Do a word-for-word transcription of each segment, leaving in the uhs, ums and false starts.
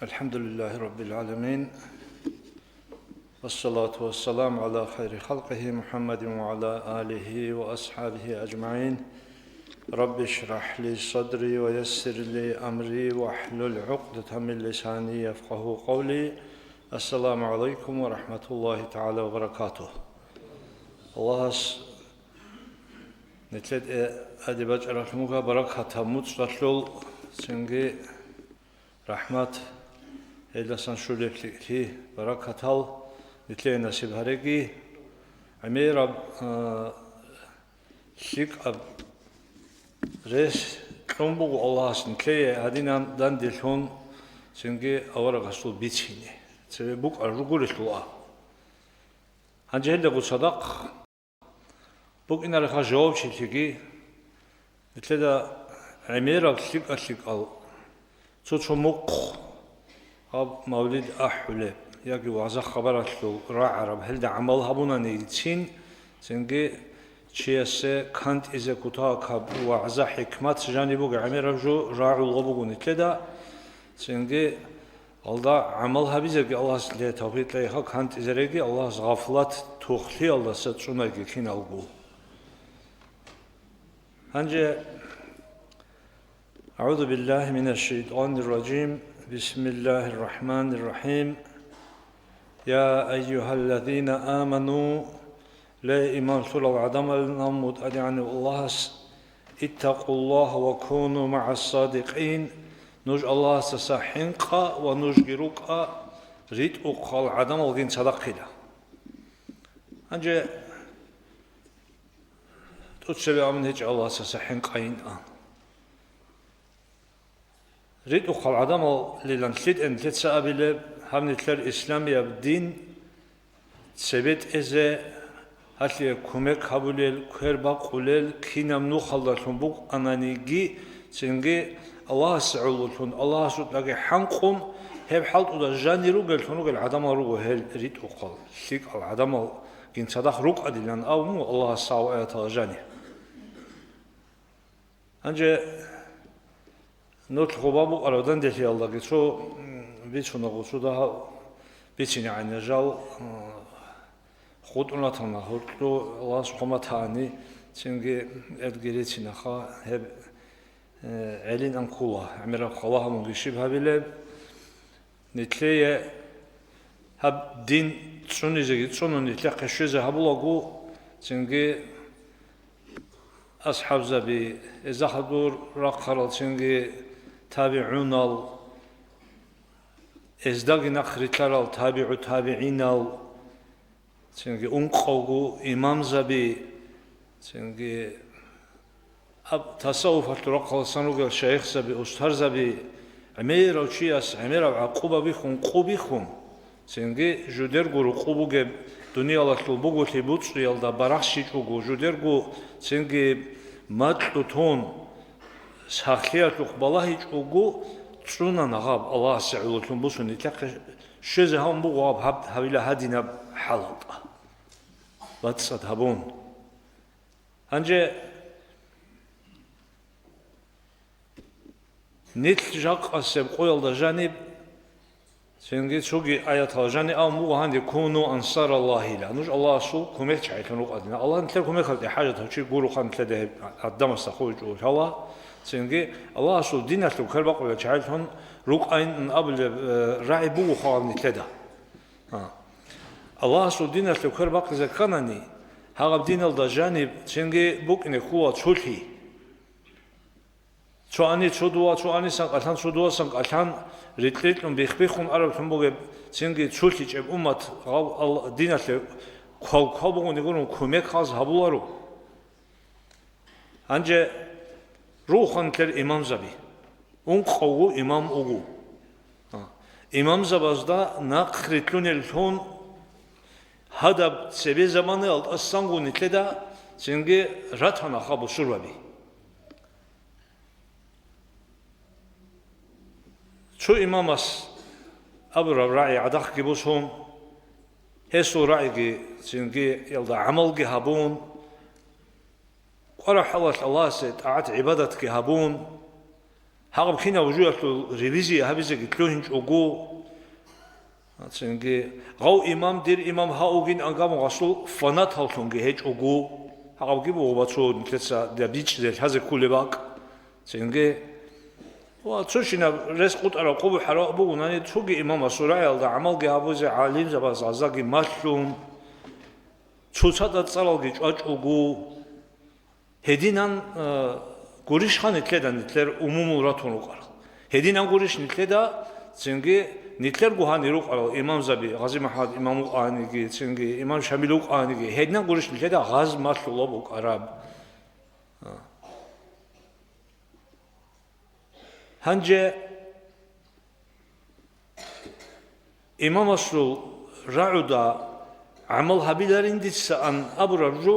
الحمد لله رب العالمين. والصلاة والسلام على خير خلقه محمد وعلى آله وأصحابه أجمعين. رب اشرح لي صدري ويسر لي أمري واحلل عقدة من لساني يفقه قولي. السلام عليكم ورحمة الله تعالى وبركاته. Аллагьас нилъеда тӀаде бачӀаралъун буго баракатаб муцӀалъул, цинги рахӀмат, гьелдасан щолеб лъикӀлъи, баракатал нилъее насиб гьареги. ГӀемераб, а, лъикӀаб рес кьун буго Аллагьас нилъее гьадинан данделъун цинги аварагасул бицине. Цебе букӀараб жо гурелъул а. Гьанже гьелдагу цадахъ букӀинареха жавабчилъиги, нилъеда гӀемераб лъикӀа-лъикӀал цо-цо мухъ гьаб мавлид ахӀулеб яги вагӀза-хабаралъул рагӀараб, гьелда гӀамал гьабунанийицин, цинги чиясе кантӀизе кутакаб вагӀза-хӀикмат жаниб буго гӀемераб жо рагӀулгъо буго нилъеда, цинги Алда гӀамал гьабизеги Аллагьас нилъее тавфикъ кьейха, кантӀизареги Аллагьас гъафлат тухлъиялдаса цӀунаги киналго. Гьанже, أعوذ بالله من الشيطان الرجيم. بسم الله الرحمن الرحيم. يا أيها الذين آمنوا, ле, иман лъурал гӀадамал, мутӀигӀанав Аллагьас, اتقوا الله وكونوا مع الصادقين, нуж Аллагьасдаса хӀинкъа ва нужги рукӀа ритӀухъал гӀадамалгин цадахъила. Гьанже тӀоцебе абун гьечӀо Аллагьасдаса хӀинкъайин ан. РитӀухъал гӀадамалилан лъитӀен лъица абилеб, гьаб нилъер исламияб дин цебетӀезе, гьалъие кумек гьабулел, квер бакъулел кинаб нухалдалъун букӀананиги, цинги Аллагьасе гӀололъун, Аллагьасукьаги хӀанкъун, гьеб хӀалтӀуда жанир ругеллъун ругел гӀадамал руго гьел ритӀухъал, лъикӀал гӀадамалгин цадахъ рукӀадилан абун Аллагьас гьав аяталда жанир. Гьанже нур хъуба букӀараб данделъиялдаги цо, м, бицунаго цо дагьаб бицине гӀайнажал, м, хутӀун ратана гьоркьу Аллагьас хъуматани, цинги элги рицинаха гьеб, э, гӀелин анкула, гӀемераб хъала гьабунги щиб гьабилеб? Нилъее гьаб дин цӀунизеги цӀунун нилъехъе щвезе гьабулаго, цинги асхӀабзаби, гьезда хадур рахъарал, цинги табигӀунал, гьездаги нахърилълъарал табигӀу табигӀинал, цинги ункъавго имамзаби, цинги аб-, тасаввуфалъул рахъаласан ругел шайихзаби, устарзаби, гӀемерав чияс гӀемераб гӀакъуба бихьун, къу бихьун, цинги жудерго рукъу бугеб дуниялалъул буголъи буцӀцӀуялда барахщичӀого, жудерго цинги макьу тун, сахлъиялъухъ балагьичӀого цӀунана гьаб Аллагьасе гӀололъун бусун нилъехъе щвезе гьавун буго гьаб, гьаб гьавила гьадинаб хӀалалда. БацӀцӀад гьабун. Гьанже нилъ жакъасеб къоялда жаниб, цинги цоги аятал жаниб абун буго гьанде: «Куну ансараллагьила». Нуж Аллагьасул кумекчагӀилъун рукъадина. Аллагь нилъер кумекалде хӀажатав чи гуроха нилъеда гьеб гӀадамасда хъувичӀого лъала. Цинги Аллагьасул диналъул квербакъулел чагӀилъун рукӀайин абулеб, э, рагӀи буго хъвагьаб нилъеда. А. Аллагьасул диналъе квер бакъизе кканани, гьагъаб диналда жаниб цинги букӀине ккола цолъи. Цо ани цо дова, цо анисан кӀалъан, цо довасан кӀалъан рикь-рикьун бих-биххун араблъун бугеб, цинги цолъичӀеб уммат гьав Алла-, диналъе квал-квал бугони гурун кумек гьаз гьабуларо. Гьанже ругоха нилъер имамзаби. Ункъавго имам уго. А, имамзабазда нахърилълъунеллъун гьадаб цебе заманаялда тӀасанго нилъеда цинги ратанаха бусурбаби. Цо имамас абураб рагӀи гӀадахъги бусун, гьесул рагӀиги цинги ялда гӀамалги гьабун, КъварахӀалалъ Аллагьасе тӀагӀат-гӀибадатги гьабун, Гьаб кинаб жуялъул ревизия гьабизеги лъугьинчӀого, цинги гъав имам, дир имам гьавугин ангабун гъасул фанаталлъунги гьечӀого, гьабги буго ва цо нилъеца даб бичӀчӀизе лъазе кколеб бакӀ. Цинги ва цо щинаб рес къутӀараб къубу хӀарав бугунани, цоги имамасул рагӀиялда гӀамалги гьабузе гӀалимзабаз гъазаги малъун, цоцазда цӀаралги чӀвачӀого. Гьединан, э, гурищха нилъеда нилъер умумул ратун рукӀарал? Гьединан гурищ нилъеда цинги нилъерго гьанир рукӀарал имамзаби, Гъази МахӀмад имам вукӀаниги, цинги имам Шамил вукӀаниги, гьединан гурищ нилъеда гъаз малъулаб букӀараб? Гьанже имамасул рагӀуда гӀамал гьабиларин дицаан абураб жо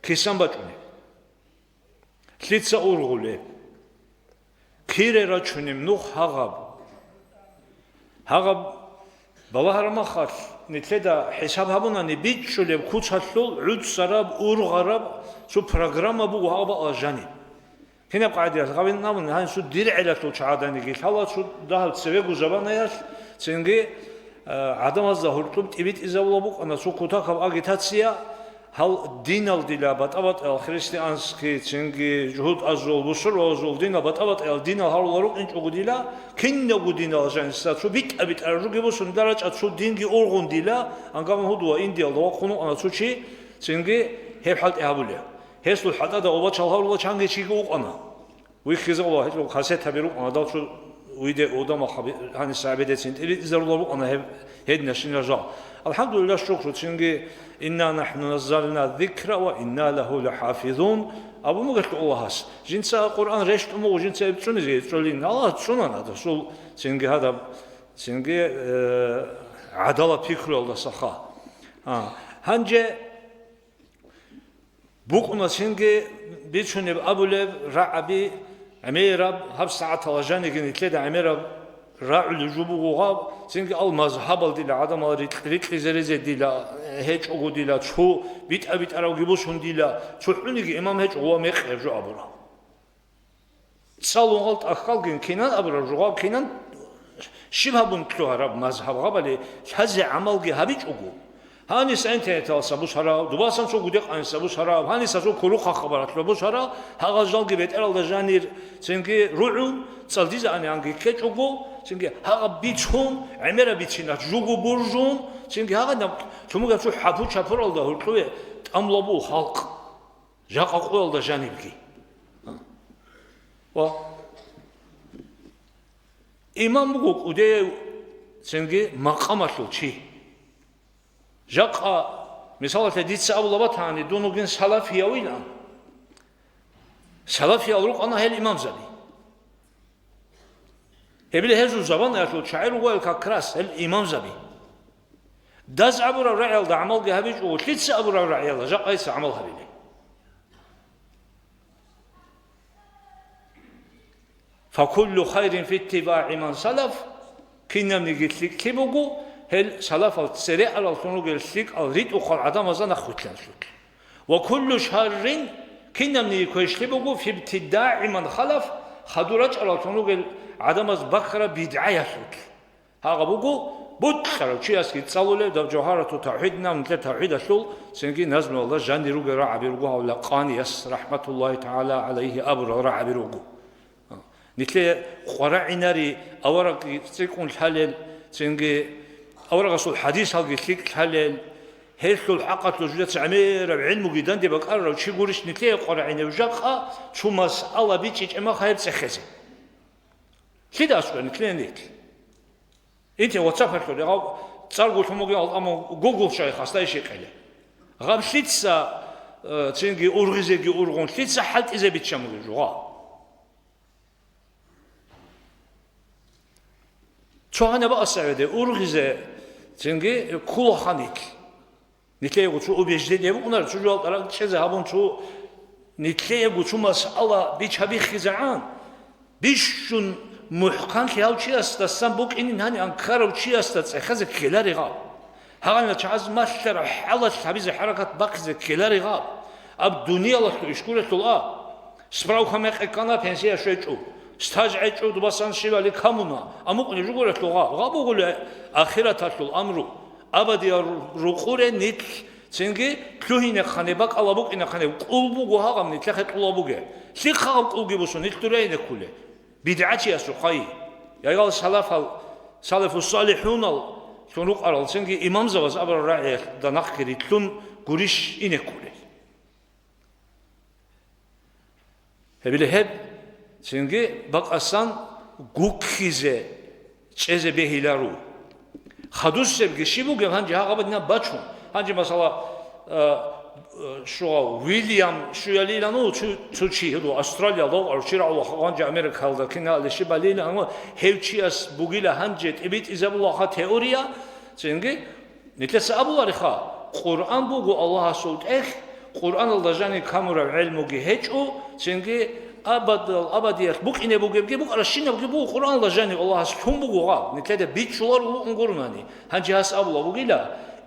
кисан бачӀунеб. Лъица ургъулеб? Кире рачунеб нух гьагъаб? Гьагъаб балагьараб махалъ, нилъеда хӀисаб гьабунани бичӀчӀулеб куцалъул гӀуцӀараб, ургъараб цо программа буго гьагъаб бакӀалда жаниб. Кинаб къагӀидаялъ гьабин абун, гьанисул дир гӀелалъул чагӀаданиги лъала цо дагьаб цеве гузабанаялъ, цинги, а, гӀадамазда гьоркьоб тӀибитӀизабула букӀана цо кутакаб агитация, гьал динал дила батӀа-батӀаял христианский, цинги жугьутӀазул, бусурбабазул динал батӀа-батӀаял динал гьарула рукӀинчӀого дила, кинабго динал жаниса цо битӀа-битӀараб руги бусун дарачӀа цо динги ургъун дила, ангабун гьудула Индиялда вахъун вукӀана цо чи, цинги гьеб хӀалтӀи гьабулеб. Гьесул хӀатӀада обачал гьаврула чанги чиги вукӀана. Вихьизавула гьечӀо кассетаби рукӀана, дал цо видео удамахъаби гьаниса гӀебедецин тӀибитӀизарула рукӀана гьеб, гьединашин ражал. АлхӀамдулиллагь, шукру, цинги, «Инна нахӀну наззална зикра ва инна лаху лахӀафизун», абун бугелъул Аллагьас. Жинца Къуръан рещтӀун буго, жинца гьеб цӀунизе цӀолин. Аллагьас цӀунана дасул, цинги гьадаб, цинги, э, гӀадала пикруялдасаха. А, гьанже БукӀуна цинги бицунеб абулеб рагӀаби гӀемераб, гьаб сагӀаталда жаниги нилъеда гӀемераб рагӀулеб жо буго гьаб, цинги ал мазгьабал дила гӀадамал рикь-, рикьизе-резе дила гьечӀого, дила цо битӀа-битӀаравги бусун дила, цохӀониги имам гьечӀого ва мекъи гьеб жо абураб. ЦӀалунгъал тӀахьалгин кинан абураб жугъав кинан щиб гьабун лъугьараб мазгьаб гьабали лъазе гӀамалги гьабичӀого. Гьаниса интернеталса бусарав, дубасан цо гудекъанса бусарав, гьаниса цо курухъа хабаралъур бусарав, гьагъал жалги бетӀералда жанир цинги ругӀун, цӀалдизаани анги ккечӀого, цинги гьагъаб бицун, гӀемераб бицина жуго буржун, цинги гьагъадаб чумуга цо хӀапу-чапуралда гьуркьуве тӀамулабу халкъ. Жакъа къоялда жанибги. Ва имам буго кӀудияв цинги макъамалъул чи. Жакъа, мисалалъе, дица абула батани, дун вугин салафиявилан. Салафиял рукӀана гьел имамзаби. Гьебли гьезул заманаялъул чагӀи ругоял как раз гьел имамзаби. Даз абураб рагӀиялда гӀамалги гьабичӀо, лъица абураб рагӀиялда жакъайца гӀамал гьабилей. «Факуллу хайрин фи иттибагӀи ман салаф», кинабниги лъикӀлъи буго, гьел салафал цере араллъун ругел лъикӀал ритӀухъал гӀадамазда нахъвилълъанлъулъ. «Ва куллу шаррин», кинабниги квешлъи буго, «фи ибтидагӀи ман халаф», хадур рачӀараллъун ругел гӀадамаз бахъараб бидгӀаялъулъ. Гьагъа буго, бокьарав чиясги цӀалулев дав Жавгьарату тавхӀид, нилъер тавхӀидалъул цинги назмуялда жанир ругел рагӀаби руго гьавла къанияс, рахӀматуллагьи тагӀала гӀалайгьи, абурал рагӀаби руго. Нилъее къварагӀинари аварагги цӀикӀкӀун лъалел, цинги аварагасул хӀадисалги лъикӀ лъалел, гьелъул хӀакъалъулъ жидеца гӀемераб гӀилмуги данде бакӀарарав чи гурищ нилъее къварагӀинев жакъа цо масъала бичӀчӀичӀеб мехалъ гьеб цӀехезе. Лъида аскӀоб нилъее нилъ? Инте WhatsApp-алъул гьав цӀарго лъун бугин, амма Google шайхасда иш гьекъеле. Гьаб лъица, э, цинги ургъизеги ургъун, лъица хӀалтӀизе биччан бугеб жо гьаб? Цо гьаниб асаведе ургъизе цинги ккола ханилъ. Нилъеего цо убеждение букӀунар, цо жугьал тӀарал чӀезе гьабун, цо нилъеего цо масъала бича-биххизегӀан, бищун мухӀканлъи гьав чиясдасан букӀинин гьаниб анкарав чиясда цӀехезе ккеларигъаб. Гьагъанила чагӀаз малъараб хӀалалъ гьабизе хӀаракат бахъизе ккеларигъаб. Аб дуниялалъул ишкурелъул а. Справка мекъи ккана, пенсия щвечӀо. Стаж гӀечӀо дубасан щивали камуна, амукъни жугурелъул гъа, гъа бугули ахираталъул амру, абадиял рукъуре нилъ, цинги лъугьинехъани, бакӀала букӀинехъани, кӀул буго гьагъаб нилъехъе кьула буге. Лъихъ гьагъаб кӀулги бусун нилъ дуреинеккуле. БидгӀачиясухъай, ягал салафал, салафу салихӀунал лъун рукъарал, цинги имамзабаз абурал рагӀиялда нахъги рилълъун гурищ инеккулел. Гьебили гьеб, цинги бакъасан гуккизе чӀезе бегьиларо. Хадусебги щиб бугеб гьанже гьагъаб динаб бачун? Гьанже, масала, а, а, щугъав, Вильям щуялилан у цу-, цу чи гьуду Австралиялда вукъарав чи рагӀула гьанже Америкалда киналде щибалилан у, гьев чияс бугила гьанже тӀибитӀизабулаха теория, цинги Нилъеца абулариха, Къуръан буго Аллагьасул тӀехь, Къуръаналда жани камураб гӀелмуги гьечӀо, цинги абадал абадиялъ букӀине бугебги букӀаращинабги буго Къуръаналда жани Аллагьас лъун буго гъаб, нилъеда бичӀчӀуларо вукӀун гурунани. Гьанже гьас абула бугила,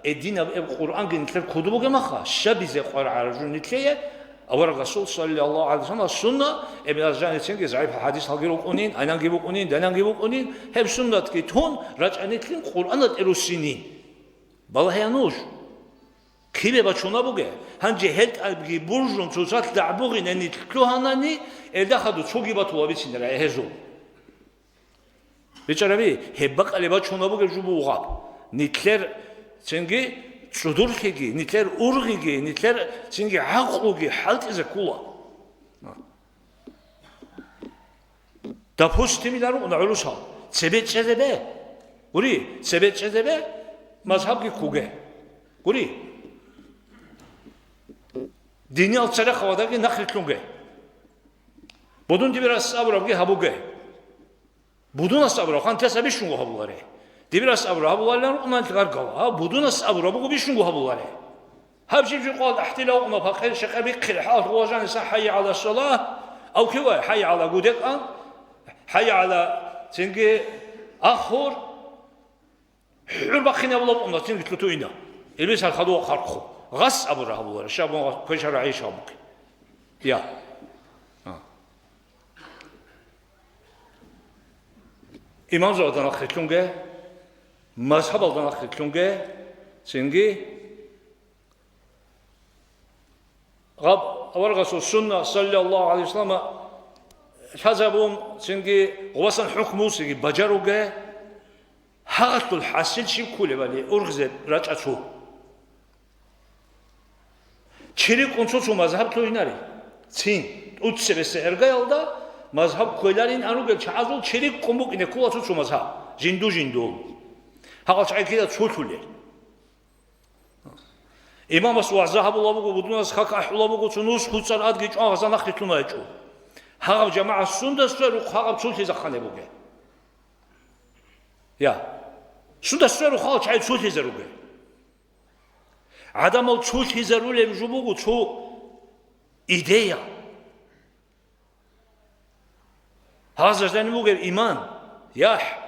эдинаб эб Къуръанги нилъер куду бугемаха, щабизе къваргӀараб жо нилъее, авараг Расул саллаллагьу гӀалайгьи вассаллам сунна, эб гьас жаницинги загӀипал хӀадисалги рукӀунин, айланги букӀунин, дананги букӀунин, гьеб суннатги тун, рачӀанилъин Къуръаналда тӀеруссинин. Балагьея нуж. Кибе бачуна буге? Гьанже гьел тӀадги буржун цоцалъ дагӀбугъине нилъ лъугьанани, элда хаду цоги батула бицинера гьезул. БичӀараби, гьеб бакӀале бачуна бугеб жо бугъаб. Нилъер цинги цӀудурлъиги, нилъер ургъиги, нилъер цинги гӀакълуги хӀалтӀизе ккула. Допустим, илан рукӀуна гӀурусал, цебе чӀезебе. Гури, цебе чӀезебе, мазгьабги ккуге. Гури. Диниял церехъабаздаги нахъ рилълъунге. Будун дибирас абурабги гьабуге. Будунас абураб хъантеса бищунго гьабуларе. Дибирас абураб гьабуларилан рукӀуна нилъ гаргал. А, будунас абураб буго бищунго гьабуларе. Гьаб жиб-жиб къвал ахӀдилав вукӀуна пакъир, щекъа бихъи, хӀалалъ гъуа жаниса, хӀайя гӀала салагь, авки вай, хӀайя гӀала гудекъан, хӀайя гӀала цинги ахур, хӀур бахъинаб локъуна цинги лъутуина. Илбис гьал хадув хъархъу. Гъас абура гьабулара, щаб квешара гӀиша абухъи. Я. А. Имамзабазда нахъ рилълъунге, мазгьабалда нахъ рилълъунге, цинги Гъаб аварагасул сунна, саллаллагьу гӀалайгьи вассаллама, лъазабун, цинги гъувасан хӀукмусиги бажаруге, гьагъалъул хӀасил щиб кколебали ургъизе рачӀа цо. Чи рикӀкӀун цо-цо мазгьаб лъугьинаре. Цин, тӀуцебесеб гӀергаялда мазгьаб кквеларин аругел чагӀазул чи рикӀкӀун букӀине ккола цо-цо мазгьаб, жинду-жиндул. Гьагъал чагӀи кида цо лъулел. Имамас вагӀза гьабула буго, будунас хъак ахӀула буго, цо нус хъуцӀар адги чӀван гьаза нахъе лъуна гьечӀо. Гьагъаб жамагӀат сунда сверухъ гьагъаб цо лъизехъане бугеб? Я. Сунда сверухъ гьал чагӀи цо лъизаруге. ГӀадамал цо лъизарулеб жо буго цо идея. Гьаза жаниб бугеб иман, яхӀ.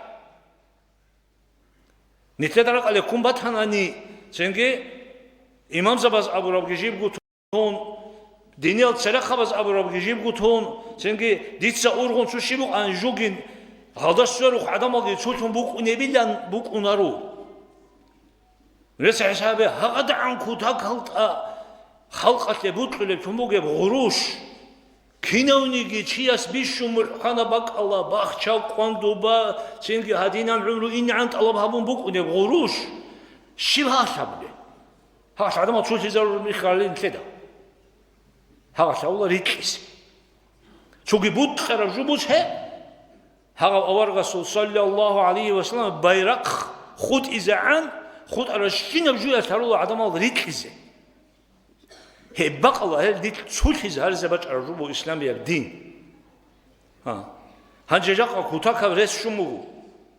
Нилъеда ракӀалде ккун батанани, цинги имамзабаз абурабги жибго тун, диниял церехъабаз абурабги жибго тун, цинги дица ургъун цо щиб букӀан жугин, гьалда сверухъ гӀадамалги цулъун букӀунебилан букӀунаро. Гьес хӀисабе гьагъадагӀан кутакалда халкъалъе бокьулеб тун бугеб гъурущ. Кинавниги чияс бищун мухӀкана бакӀала, бахча, къван, дуба, цинги гьадинан гӀумру инегӀан тӀалаб гьабун букӀунеб гъурущ. Щиб гьалъ гьабулеб? Гьалъ гӀадамал цо лъизарураб михалин лъеда. Гьалъ гьавула рикьизе. Цоги бутӀараб жо буцӀ гье. Гьагъав аварагасул, саллаллагьу гӀалайгьи вассаллам, байрахъ хутӀизегӀан, хутӀаращинаб жуялъ гьарула гӀадамал рикьизе. Гьеб бакӀала гьел дилъ цулъизе гьаризе бачӀараб жо буго исламияб дин. Гьа. Гьанже жакъа кутакаб рес щун буго.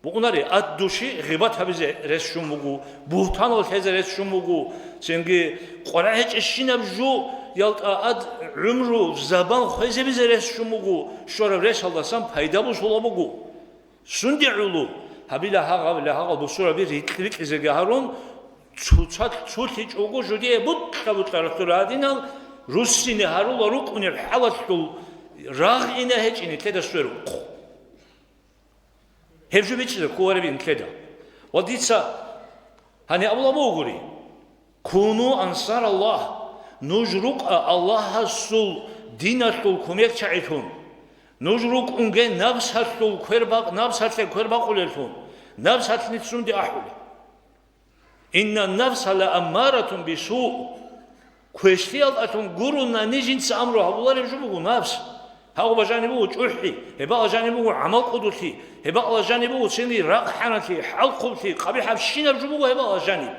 Букъунаре, ад души гъибат гьабизе рес щун буго, бугьтанал лъезе рес щун буго, цинги къварагӀечӀещинаб жуялда ад гӀумру, забан хвезабизе рес щун буго, щвараб ресалдасан пайда бусула буго. Сунде гӀоло, гьабила гьагъаб, лагьагъал бусураби рикь-рикьизеги гьарун, цоцалъ цолъичӀого жудее бутӀа-бутӀа ратура гьадинал, руссине гьарула рукӀунеб хӀалалъул рагъ ина гьечӀин нилъеда сверухъ. Гьеб жо бичӀчӀизе кколареб нилъеда. Ва дица гьаниб абулеб бугони: «Куну ансар Аллагь», нуж рукӀа Аллагьасул диналъул кумекчагӀилъун. Нуж рукӀунге напсалъул квербакъ-, напсалъе квербакъулеллъун, напсалъ нилъ сунде ахӀулеб. «Инна нафса ла аммаратун бису». Квешлъиялдалъун гурони жинца амру гьабулареб жо буго напс. Гьагъуба жаниб буго чӀухӀи, гьеб бакъла жаниб буго гӀамал кӀудулъи, гьеб бакъла жаниб буго цинги ракӀ-хӀаналъи, хӀалхъублъи, къабихӀабщинаб жо буго гьеб бакъла жаниб.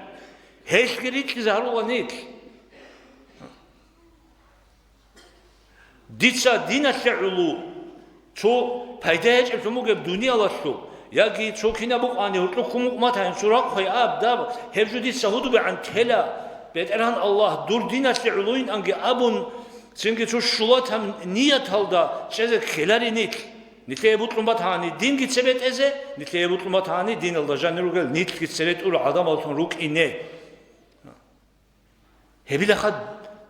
Гьелъги рикӀкӀизе гьарула нилъ. Дица диналъе гӀоло, цо пайда гьечӀеблъун бугеб дуниялалъул, яги цо кинаб букӀани гьоркьоб ккун букӀ матани, цо ракӀ хвей аб, даб, гьеб жо дица гьудубегӀан тела, БетӀергьан Аллагь, дур диналъе гӀолойинанги абун, цинги цо щулатаб нияталда чӀезе ккелари нилъ. Нилъее бокьун батани динги цебе тӀезе, нилъее бокьун батани диналда жанир ругел нилъги цере тӀура гӀадамаллъун рукӀине. Гьебилаха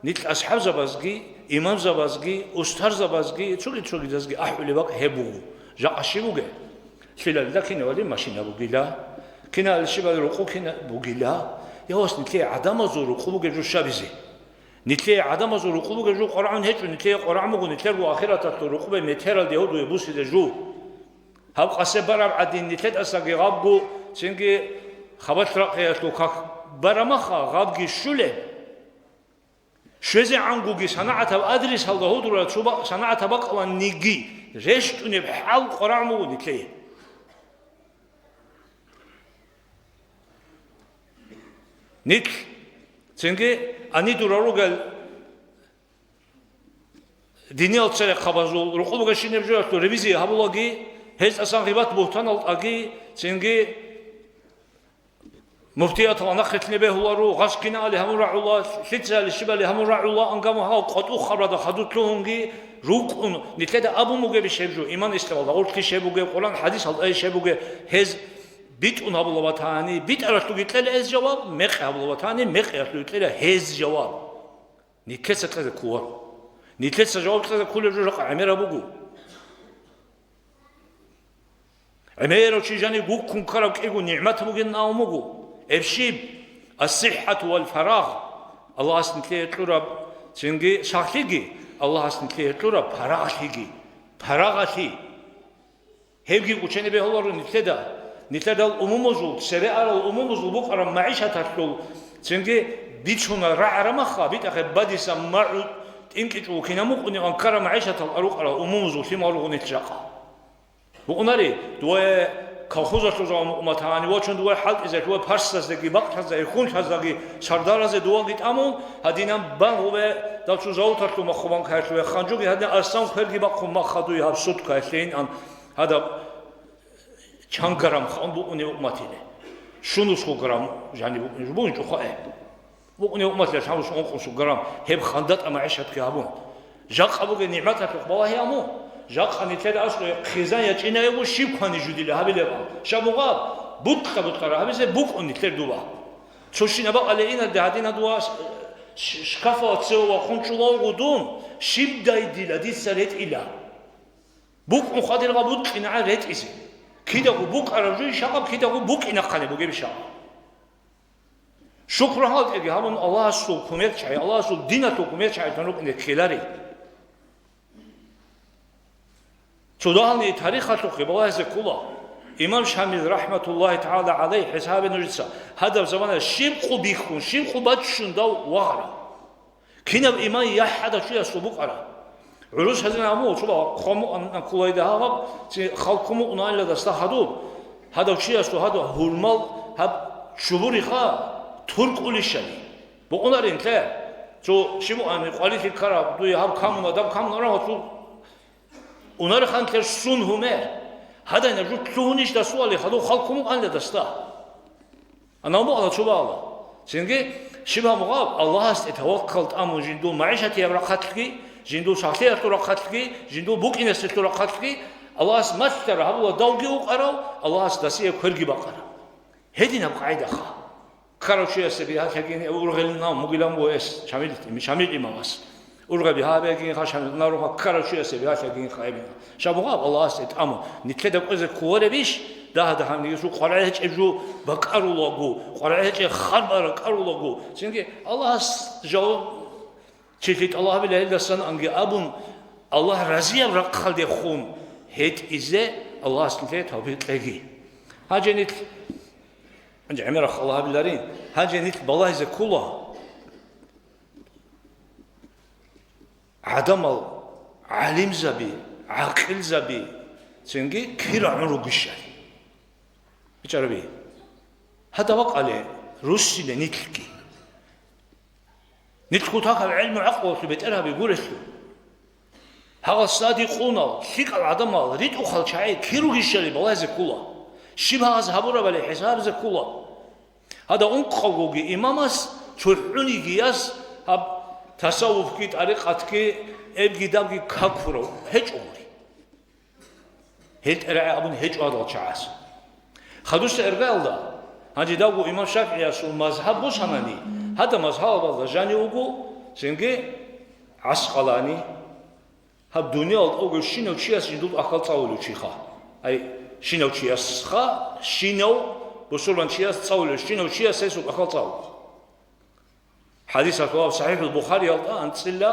нилъ асхӀабзабазги, имамзабазги, устарзабазги, цоги-цогидазги ахӀулеб бакӀ гьеб буго. Жакъа щиб бугеб? Лъилалда кинабали машина бугила, кинабали щибали рукъу кина бугила, я вас нилъее гӀадамазул рукъу бугеб жо щабизе? Нилъее гӀадамазул рукъу бугеб жо Къуръан гьечӀо, нилъее Къуръан буго, нилъерго ахираталъул рукъубе метералде гьудуе бусизе жо. Гьаб къасе бараб гӀадин, нилъедасаги гъабгу, цинги хабалъ рахъиялъул как барамаха, гъабги щулеб. ШвезегӀангуги санагӀатаб адресалда гьудура цо ба-, санагӀатаб бакӀаланиги рещтӀунеб хӀал къварагӀун буго нилъее. Нилъ цинги ани дура ругел Диниял церехъабазул рукъубаги щинаб жоялъул ревизия гьабулаги, гьез тӀасан гъибат-бугьтаналдаги, цинги муфтиятал нахъе лъине бегьуларо, гъас кинали гьамун рагӀула, лъицали щибали гьамун рагӀула, ангаму гьав къватӀухъабрада хадур лъугьунги рукӀун, нилъеда абун бугебищ гьеб жо, иман-исламалда гъорлъ щиб бугеб, Къуръан-хӀадисалда щиб бугеб, гьез битӀун гьабула ватани, битӀаралъуги кьела гьез жаваб, мекъи гьабула ватани, мекъиялъуги кьела гьез жаваб. Нилъеца кьезе кколаро. Нилъеца жаваб кьезе кколеб жо жакъа гӀемераб буго. ГӀемерав чи жанив гуккун ккараб кӀиго нигӀмат бугин абун буго. Гьеб щиб? Ас-сиххӀату вал фарагъ. Аллагьас нилъее кьураб цинги сахлъиги, Аллагьас нилъее кьураб парагълъиги. Парагъалъи. Гьебги учене бегьуларо нилъеда, нилъедал умумузул, цере арал умумузул букӀараб магӀишаталъул, цинги бицуна рагӀарамаха, битӀахъе бадиса магӀу тӀинкӀичӀого кинаб мукъунебан ккараб магӀишатал арукъарал умумузул лъимал руго нилъ жакъа. Букъунари, дуе колхозалъул жаваб мукъуматани вачун, дуе хӀалтӀизелъ, дуе парсаздаги, бакълъаздаги, хунлъаздаги, сардаразе дуаги тӀамун, гьадинаб бан гъубе дал цо завуталъул маххубан кайрулъе ханжуги, гьадин арсан кверги бахъун махха дуе гьаб суткаялъейин ан. Гьадаб чан грамм хун букӀунев умматиле. Щунусго грамм жаниб букӀунев бугин чӀухъа, э. БукӀунев умматиле лъабус ункъусго грамм гьеб хандатӀа магӀишатги гьабун. Жакъа бугеб нигӀматалъухъ балагьи аму. Жакъа нилъеда аслу хъизан ячӀинавего щиб квани жудила гьабилеб. Щаб мугъаб, бутӀа-бутӀара гьабизе букӀун нилъер дуба. Цо щинаб бакъале инаде гьадин гьадуа ш-, ш-, шкафалда цеве вахун чӀулавго дун, щибдай дила дица ретӀила. БукӀун хадиргъа букӀинагӀан ретӀизе. Кидаго букӀараб жо ишакъаб, кидаго букӀинахъани бугеб ишакъаб. Шукру гьалтӀиги гьабун, Аллагьасул кумекчагӀи, Аллагьасул диналъул кумекчагӀилъун рукӀине ккелари. Цо дагьални тарихалъухъе балагьизе ккола. Имам Шамил, рахӀматуллагьи тагӀала гӀалайгьи, хӀисабе нужеца, гьадаб замана щиб къу бихьун, щиб къу баччун дав вагъара. Кинаб иман я гьадав чиясул букӀара? ГӀурус гьазин абу, цо хъван мукъана кколайда гьаб, ци халкъ мукъунаанила дасда хадуб, гьадав чиясул гьадав гьурмал гьаб чубуриха туркӀулищали. Букъунарин лъе, цо щиб мукъани къвалилъи ккараб дуе гьаб камуна, даб камуна рагьу цо Унариханлъер сун гьуме, гьадайна жут лъугьунищ дасулали хадув халкъ мукъанила дасда. Анав мукъана цо бала. Цинги, щиб гьаб мугъаб, Аллагьасде таваккал тӀамун жиндул магӀишатияб рахъалъги, жиндул сахлъиялъул рахъалъги, жиндул букӀинесделъул рахъалъги, Аллагьас малъара гьабула давги укъарав, Аллагьас дасие кверги бакъарав. Гьединаб къагӀидаха. Ккарав чиясе бигьалъагин ургъелин ам мугилан буго эс Шамил, Шамил имамас. Ургъел бигьа бегинха Шамил, наруха ккарав чиясе бигьалъагинха эбина. Шабугъаб Аллагьасде тӀаму, нилъеда кӀвезе кколаребищ, Дагьа-дагьанги жо къваригӀел гьечӀеб жо бакӀарулаго, къваригӀел гьечӀеб харбар ракӀарулаго, цинги Аллагьас жаваб чилъи тӀалабила гьелдасан анги абун, Аллагь разияб рахъалдехун гьетӀизе Аллагьас нилъее тавфикъ кьеги. Гьанже нилъ, гьанже гӀемерахъ Аллагь гьабиларин, гьанже нилъ балагьизе ккола. ГӀадамал, гӀалимзаби, гӀакъилзаби, цинги кир рагӀун ругищали. БичӀараби, гьадаб бакӀале руссине нилъги. Нилъ кутакаб гӀелму-гӀакълуялъул бетӀергьаби гурелъул. Гьагъал сади къунал, лъикӀал гӀадамал, ритӀухъал чагӀи кир ругищали балагьизе ккола. Щиб гьагъаз гьабурабали хӀисабизе ккола. Гьадаб ункъавгоги имамас, цохӀониги яс гьаб тасаввуфги, тӀарикъатги, эбги-дабги какурав гьечӀо гури. Гьел тӀерагӀи абун гьечӀо гьадал чагӀаз. Хадусеб иргаялда, гьанже давго имам ШафигӀиясул мазгьаб босанани, гьадаб мазгьабалда жанив вуго, цинги ГӀаскъалани, гьаб дуниял тӀогев щинав чияс жиндул тӀахьал цӀалулев чиха. Ай, щинав чиясха, щинав бусурман чияс цӀалулев, щинав чияс гьесул тӀахьал цӀалулев. ХӀадисалъулаб СахӀихӀул Бухариялда анцӀила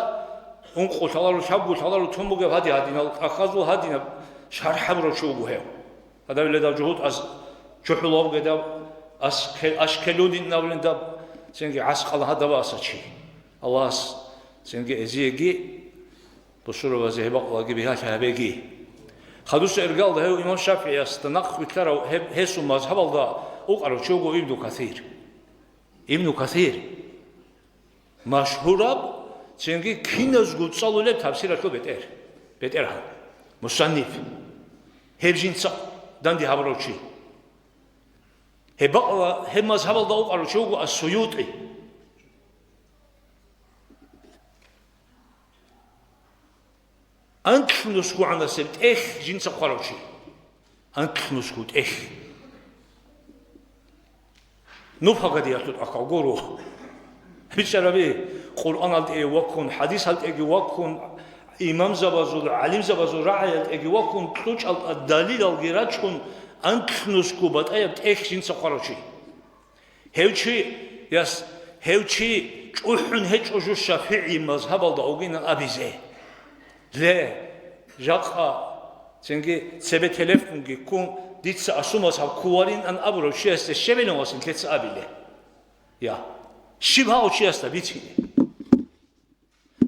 ункъо лъалару, лъабго лъалару тун бугеб гьади-гьадинал тӀахьазул гьадинаб шархӀ гьабурав чи вуго гьев. Гьадабиледав жугьутӀаз чухӀулав гедав ас-, ке-, Ашкелунин абулин даб, цинги ГӀаскъалан гьадаб аса чи. Аллагьас цинги эзиеги бусурбабазе гьеб бакъалаги бигьалъи гьабеги. Хадуса иргалда гьев имам ШафигӀиясда нахъ вилълъарав гьеб, гьесул мазгьабалда укъарав чи вуго Ибну Касир. Ибну Касир, машгьураб, цинги киназго цӀалулеб тафсиралъул бетӀер, бетӀергьан, мусанниф, гьеб жинца данде гьабурав чи. Гьеб бакъала, гьеб мазгьабалда укъарав чи вуго ас-СуютӀи. АнкьнусгогӀанасеб тӀехь жинца хъварав чи. Анкьнусго тӀехь. Нух гьагадиялъул тӀахьал гуро. БичӀараби, Къуръаналъ тӀеги ваккун, хӀадисалъ тӀеги ваккун, имамзабазул, гӀалимзабазул рагӀаялъ тӀеги ваккун, кьучӀал далилалги рачун, анкьнусго батӀаяб тӀехь жинца хъварав чи. Гьев чи, яс, гьев чи чӀухӀун гьечӀо жо ШафигӀи мазгьабалда вугинан абизе. Ле, жакъа, цинги цебе телефонги ккун, дица асул мазгьаб кколарин ан абурав чиясде щебилан ва синлъица абиле. Я, щиб гьав чиясда бицине?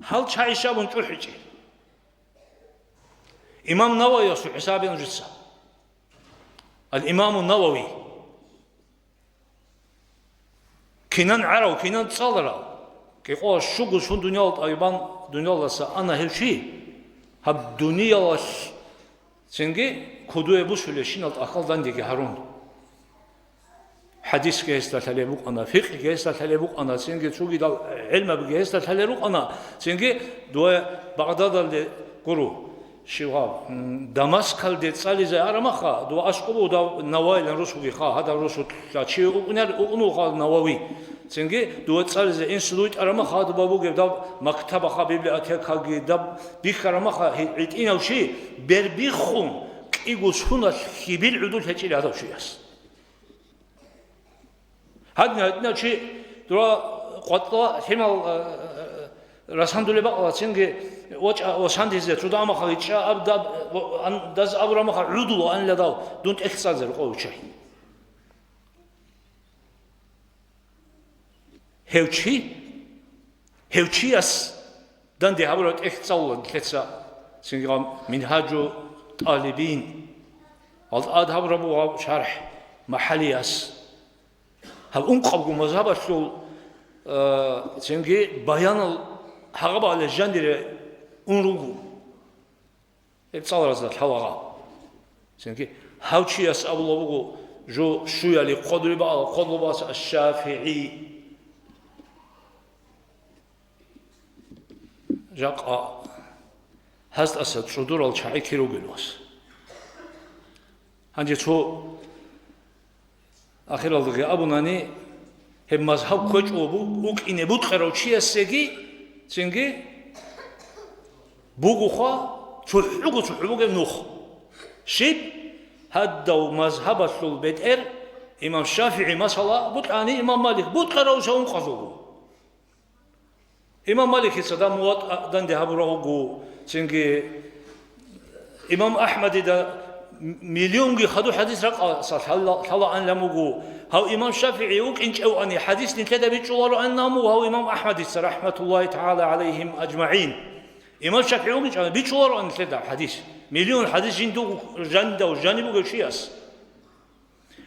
Гьал чагӀи щабун чӀухӀичӀел. Имам Нававиясул хӀисабе нужеца. Ал-Имаму Навави. Кинан гӀарав, кинан цӀаларав. КӀикъоялда щуго сун дуниял тӀайбан, дуниялдаса ана гьев чи. Гьаб дуниялалъ цинги кодове бусулебщинал тӀахьал дандеги гьарун. ХӀадисги гьесда лъалеб букӀана, фикъги гьесда лъалеб букӀана, цинги цогидал гӀелмабиги гьесда лъалел рукӀана, цинги дова Багъдадалде гуро, щивгьаб, м, Дамаскалде цӀализе арамаха, дова аскӀубав дав Нававилан рус вугеха, гьадав русулъа чи укӀунар-, укӀунуха Навави. Цинги дова цӀализе институт арамаха, дова бугеб дав мактабаха, библиотекаги даб бихьарамаха, гьи-, гьитӀинав чи бербиххун, кӀиго суналъ хьибил гӀудул гьечӀил гьадав чияс. Гьадин, гьадинав чи дура къватӀла лъимал, э, э, расандулеб бакъала цинги вачӀа ва сандизе цо дамахъа гьечӀа аб даб, ва, ан, даз абурамаха гӀудула анила дав, дун тӀехь цӀалзе рукъов виччай. Гьев чи, гьев чияс данде гьабураб тӀехь цӀалула нилъеца, цинги гьаб Мингьажу тӀалибин, гьалда ад гьабураб буго гьаб шархӀ МахӀалияс. Гьаб ункъабго мазгьабалъул, э, цинги баянал гьагъаб гьале жандире ун руго. Гьеб цӀаларазда лъалагъа. Цинги гьав чияс абула буго, жо щуяли хъвадулеб бакӀала хъвадулеб бакӀаса аш-ШафигӀи. Жакъа гьаз тӀаса цӀудурал чагӀи кир ругел вас. Гьанже цо ахиралдаги абунани, гьеб мазгьаб кквечӀо бу-, букӀине букьарав чиясеги, цинги бугоха цохӀого цохӀо бугеб нух. Щиб? гьадав мазгьабалъул бетӀер, имам ШафигӀи, масала, букӀани имам Малик, букӀарав ункъазулго. Имам Маликица дам Муватта данде гьабурав вуго, цинги имам Ахмадида миллионги хадур хадис ракъаса лъала-, лъалаан ламуго, гьав имам ШафигӀи вукӀинчӀевани хадис нилъеда бичӀчӀулароан ламуго гьав имам Ахмадица, рахӀматуллагьи тагӀала гӀалайгьим ажмагӀин. Имам ШафигӀи вукӀинчӀевани бичӀчӀулароан нилъеда хадис. Миллион хадис жиндуго жандав жани бугев чияс.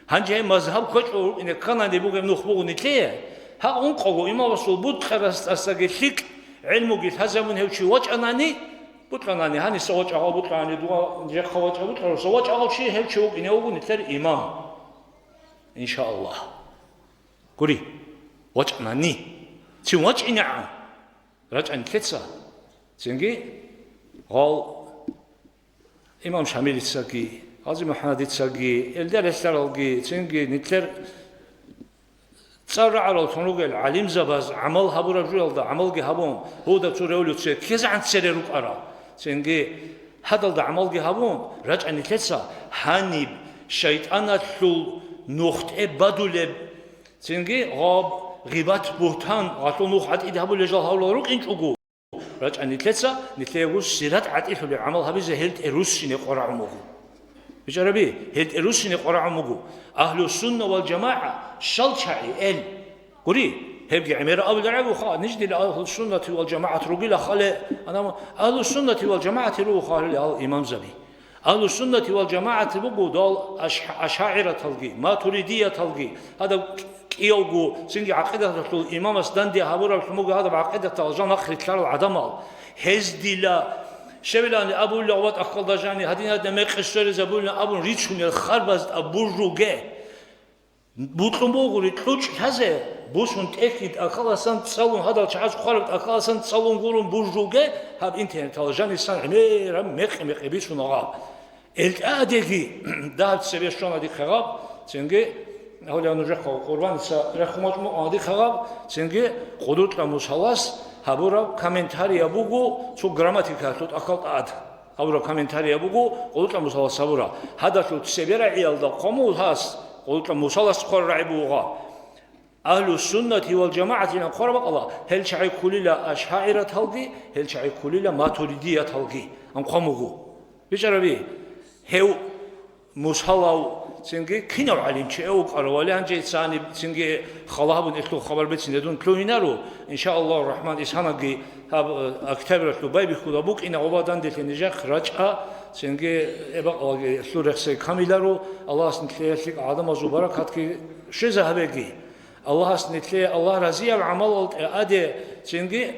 Гьанже гьеб мазгьаб кквечӀого рукӀине кканани бугеб нух буго нилъее, гьагъ ункъого имамасул бутӀарасдасаги лъикӀ гӀелмуги лъазабун гьев чи вачӀанани, бутӀанани, гьаниса вачӀа гьав бутӀани, дугъа жехъа вачӀа бутӀаруса вачӀа гьав чи, гьев чи вукӀине вуго нилъер имам. Иншааллагь. Гури, вачӀанани. Цин вачӀинегӀан. РачӀа нилъеца. Цинги гъал Имам Шамилицаги, Гъази МухӀаммадицаги, элдал релълъаралги, цинги нилъер цӀар рагӀараллъун ругел гӀалимзабаз гӀамал гьабураб жоялда гӀамалги гьабун, гьуда цо революция ккезегӀан цере рукӀарал, цинги гьадалда гӀамалги гьабун, рачӀа нилъеца гьаниб шайтӀаналъул нухтӀе бадулеб, цинги гъаб, гъибат, бугьтан, гъалъул нух гӀатӀид гьабулел жал гьавлал рукӀинчӀого. РачӀа нилъеца, нилъеего сират гӀатӀилъулеб гӀамал гьабизе гьелтӀе руссине къварагӀун вуго. БичӀараби, гьелтӀе руссине къварагӀун вуго. Агьлу-сунна вал жамагӀа, щал чагӀи, эл. Гури, гьебги гӀемер абуларагуха, ниж дила агьлу-суннати вал жамагӀат ругила хале, анама агьлу-суннати вал жамагӀати руго хале ал имамзаби. Агьлу-суннати вал жамагӀат буго дол аш-, ашагӀираталги, матуридияталги, гьадаб кӀиявго, цинги гӀакъидаталъул имамас данде гьабураб лъумуги гьадаб гӀакъидатал жал нахърилълъарал гӀадамал. Гьез дила, щевилани абулла ва тӀахьалда жани, гьадин-гьадин мекъи сверизабулна абун ричунел харбазда бужуге. Букьун бугури кьучӀ лъазе, бусун тӀехьи тӀахьаласан цӀалун, гьадал чагӀаз хъвараб тӀахьаласан цӀалун гурун бужуге, гьаб интернетал жанисан гӀемераб мекъи-мекъи бицун гъаб. ЭлтӀадеги дагьаб цебе щвана дихъе гъаб, цинги гьавлияв нужехъа къурбаница рехун вачӀун вукӀана дихъе гъаб, цинги Къудуртла Мусалас гьабураб комментарияб буго цо грамматикалъул тӀахьал тӀад. Гьабураб комментарияб буго Къудуртла Мусалас гьабураб. Гьадалъул цебе рагӀиялда хъвамул гьас, Къудуртла Мусалас хъвараб рагӀи буго гъаб. Агьлу-суннати вал жамагӀатилан хъвараб бакӀалда, гьел чагӀи кколила ашагӀираталги, гьел чагӀи кколила матуридияталги, анхъван буго. БичӀараби, гьев Мусалав цинги кинав гӀалимчи вукӀарав, вали гьанже цани цинги хала гьабун гьелъул хабар бицине дун лъугьинаро, иншааллагьу рахӀман, исгьанагги гьаб, э, октябралъул байбихьуда букӀина гъоба данделъи нижехъ рачӀа, цинги эбакъалаги гьелъул рехсей камиларо, Аллагьас нилъее лъикӀ гӀадамазул баракатги щвезе гьабеги. Аллагьас нилъее Аллагь разияб гӀамалал тӀаде, цинги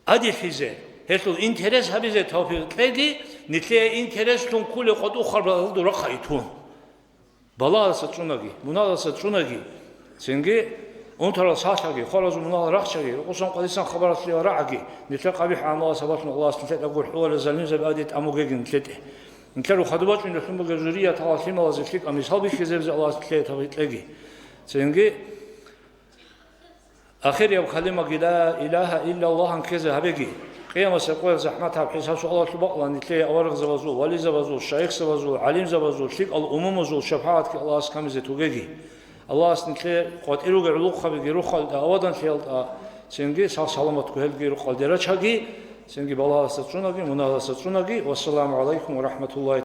гӀадиллъизе, гьелъул интерес гьабизе тавфикъ кьеги, нилъее интереслъун кколеб къотӀухъабазул рахъа итун. Балагьалдаса цӀунаги, мунагьалдаса цӀунаги, цинги унтарал сахлъаги, хваразул мунагьал рахчаги, рукъусан къвадисан хабаралъе рагӀаги, нилъер къабихӀ гӀамалал сабаблъун Аллагьас нилъеда гурхӀуларел залимзаби гьаде тӀамугеги нилъеде. Нилъер рухъадубачӀунелъун бугеб зуррияталал лъималазе лъикӀаб мисал бихьизебизе Аллагьас нилъее тавфикъ кьеги. Цинги ахирияб калимаги ла илагьа иллаллагьан ккезе гьабеги. Къиямасеб къоялъ захӀматаб хӀисаб-суалалъул бакӀалда нилъее аварагзабазул, вализабазул, шайихзабазул, гӀалимзабазул, лъикӀал умумузул шапагӀатги Аллагьас камизе тугеги. Аллагьас нилъее къватӀир ругел гӀолохъабиги рухӀалда аваданлъиялда, цинги сах-саламатго гьелги рукъалде рачаги, цинги балагьалдаса цӀунаги, мунагьалдаса цӀунаги. Вассаламу гӀалайкум ва рахӀматуллагьи